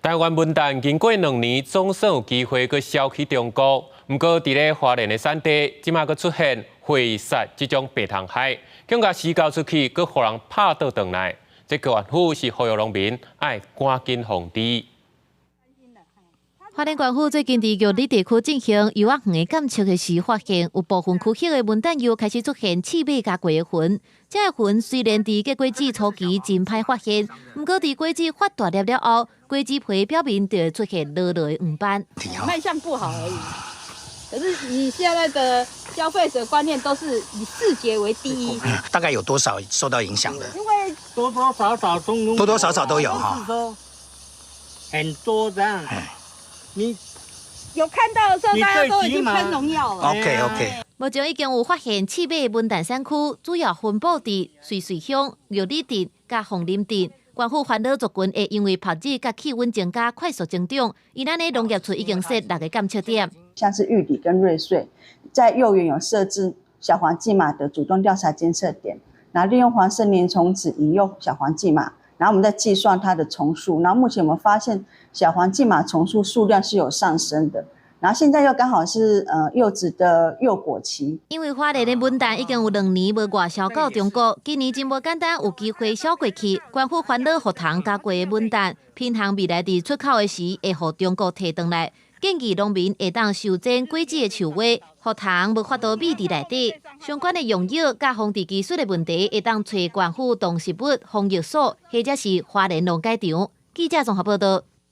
台灣文旦經過2年，總算有機會閣銷去中國。毋過，佇咧花蓮的產地，這馬閣出現血殺這種白蟲害，恐共銷出去，閣予人拍倒轉來。這縣府是呼籲農民愛趕緊防治。花蓮縣府最近佇玉里地區進行柚仔園的監測的時，發現有部分區域的文旦柚開始出現刺尾加懸的痕。這个痕雖然佇結果子初期真歹發現，毋過佇果子發大粒了後，果子皮表面就會出現落落的黃斑。賣相不好而已。可是你現在的消費者觀念都是以視覺為第一。大概有多少受到影響的？因為多多少少都多多少少都有哈。很多這樣。你有看到的時候，大家都已經噴農藥了。 OK。目前已經有發現刺尾文旦產區，主要分布佇瑞穗鄉、玉里鎮佮鳳林鎮。縣府煩惱族群會因為曝熱佮氣溫增加快速增長，𪜶咱的農業處已經設六個監測點。像是玉里跟瑞穗，在柚園有設置小黃薊馬的主動調查監測點，然後利用黃色黏蟲紙引誘小黃薊馬，然後我們再計算它的蟲數，然後目前我們發現小黃薊馬蟲數數量是有上升的。然後現在又剛好是柚子的幼果期。因為花蓮的文旦已經有2年無外銷到中國，今年真無簡單有機會銷過去。縣府煩惱予蟲咬過的文旦，偏向未來佇出口的時會予中國提轉來。建議農民會當修剪果子的樹芽，予蟲無法度覕佇內底。相關的用藥佮防治技術的問題，會當揣縣府動植物防疫所，或者是花蓮農改場。記者綜合報道。